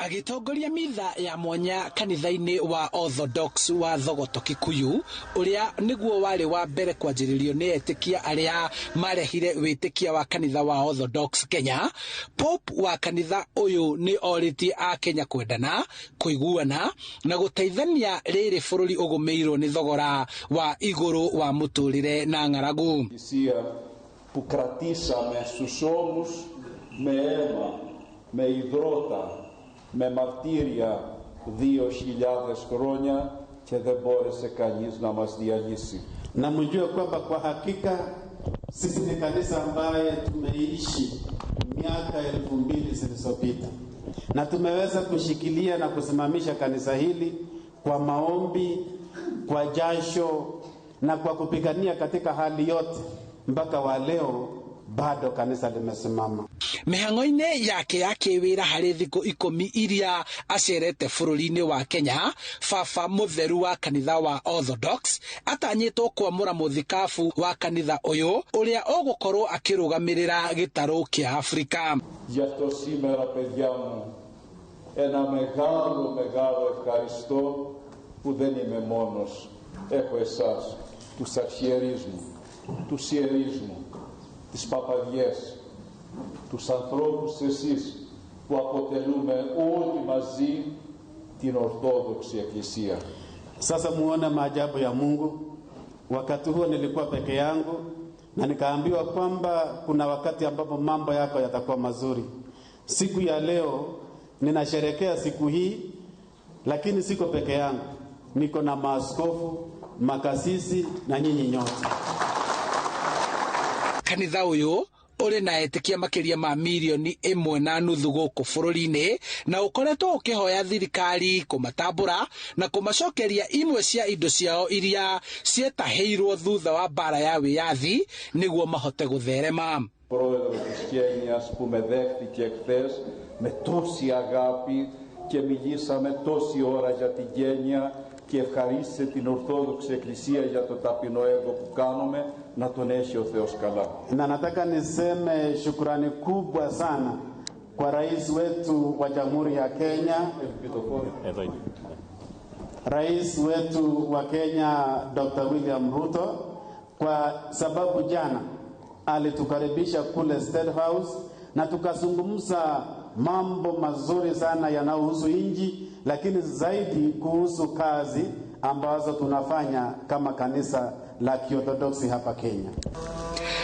Agĩtongoria mitha ya mwanya kanitha-inĩ wa Orthodox wa Thogoto Kikuyu, ũrĩa nĩguo warĩ wa mbere kwanjĩrĩrio nĩ etĩkia arĩa marehire wĩtĩkia wa kanitha wa Orthodox Kenya. Pope wa kanitha ũyũ nĩ orĩtie a Kenya kwendana, kũiguana na gũteithania rĩrĩ bũrũri ũgũmĩirwo nĩ thogora wa igũrũ wa mũtũrĩre na ng'aragu. Που κρατήσαμε στους ώμους με αίμα, με υδρότα, με μαρτύρια 2.000 χρόνια και δεν μπόρεσε κανείς να μας διαλύσει. Na mjue kwamba kwa hakika sisi ni kanisa ambaye tumeishi miaka 2000 zilizopita na tumeweza kushikilia na kusimamisha kanisa hili kwa maombi, kwa jasho na kwa kupigania katika hali yote mpaka wa leo bado kanisa limesimama. Mĩhang'o-inĩ yake ya kĩwĩra harĩ thikũ 10 iria acerete bũrũri-inĩ wa Kenya, baba mũtheru wa kanitha wa Orthodox atanyĩtwo kwamũra mũthikabu wa kanitha ũyũ ũrĩa ũgũkorwo akĩrũgamĩrĩra gĩtarũ kĩa Afrika. Γι' αυτό σήμερα, παιδιά μου, ένα μεγάλο μεγάλο ευχαριστώ που δεν είμαι μόνος. Έχω εσάς, τους αρχιερείς μου, τους ιερείς μου, τις παπαδιές, τους ανθρώπους εσείς που αποτελούμε όλοι μαζί την Ορθόδοξη Εκκλησία. Sasa muone maajabu ya Mungu. Wakati huo nilikuwa peke yangu na nikaambiwa kwamba kuna wakati ambapo mambo yako yatakuwa mazuri. Siku ya leo ninasherekea siku hii, lakini siko peke yangu, niko na maaskofu, makasisi na nyinyi nyote. Kanitha ũyũ ũrĩ na etĩkia makĩria ma 1.5 milioni gũkũ bũrũri-inĩ na ũkoretwo ũkĩhoya thirikari kũmatambũra na kũmacokeria imwe cia indo ciao iria cietahĩirwo thutha wa mbara ya wĩyathi nĩguo mahote gũtherema. Πρόεδρο της Κένιας που με δέχτηκε χθες με τόση αγάπη και μιλήσαμε τόση ώρα για την Κένια και ευχαρίστησε την Ορθόδοξη Εκκλησία για το ταπεινό έργο που κάνουμε, να τον έχει ο Θεός καλά. Na nataka niseme shukrani kubwa sana kwa rais wetu wa Jamhuri ya Kenya, rais wetu wa Kenya Dr. William Ruto, kwa sababu jana alitukaribisha kule State House na tukazungumza mambo mazuri sana yanayohusu nchi, lakini zaidi kuhusu kazi ambazo tunafanya kama kanisa la Kiorthodoksi hapa Kenya.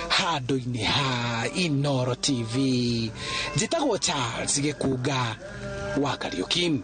Handũ-inĩ ha Inoro TV, njĩtagwo Charles Gĩkunga wa Kariuki.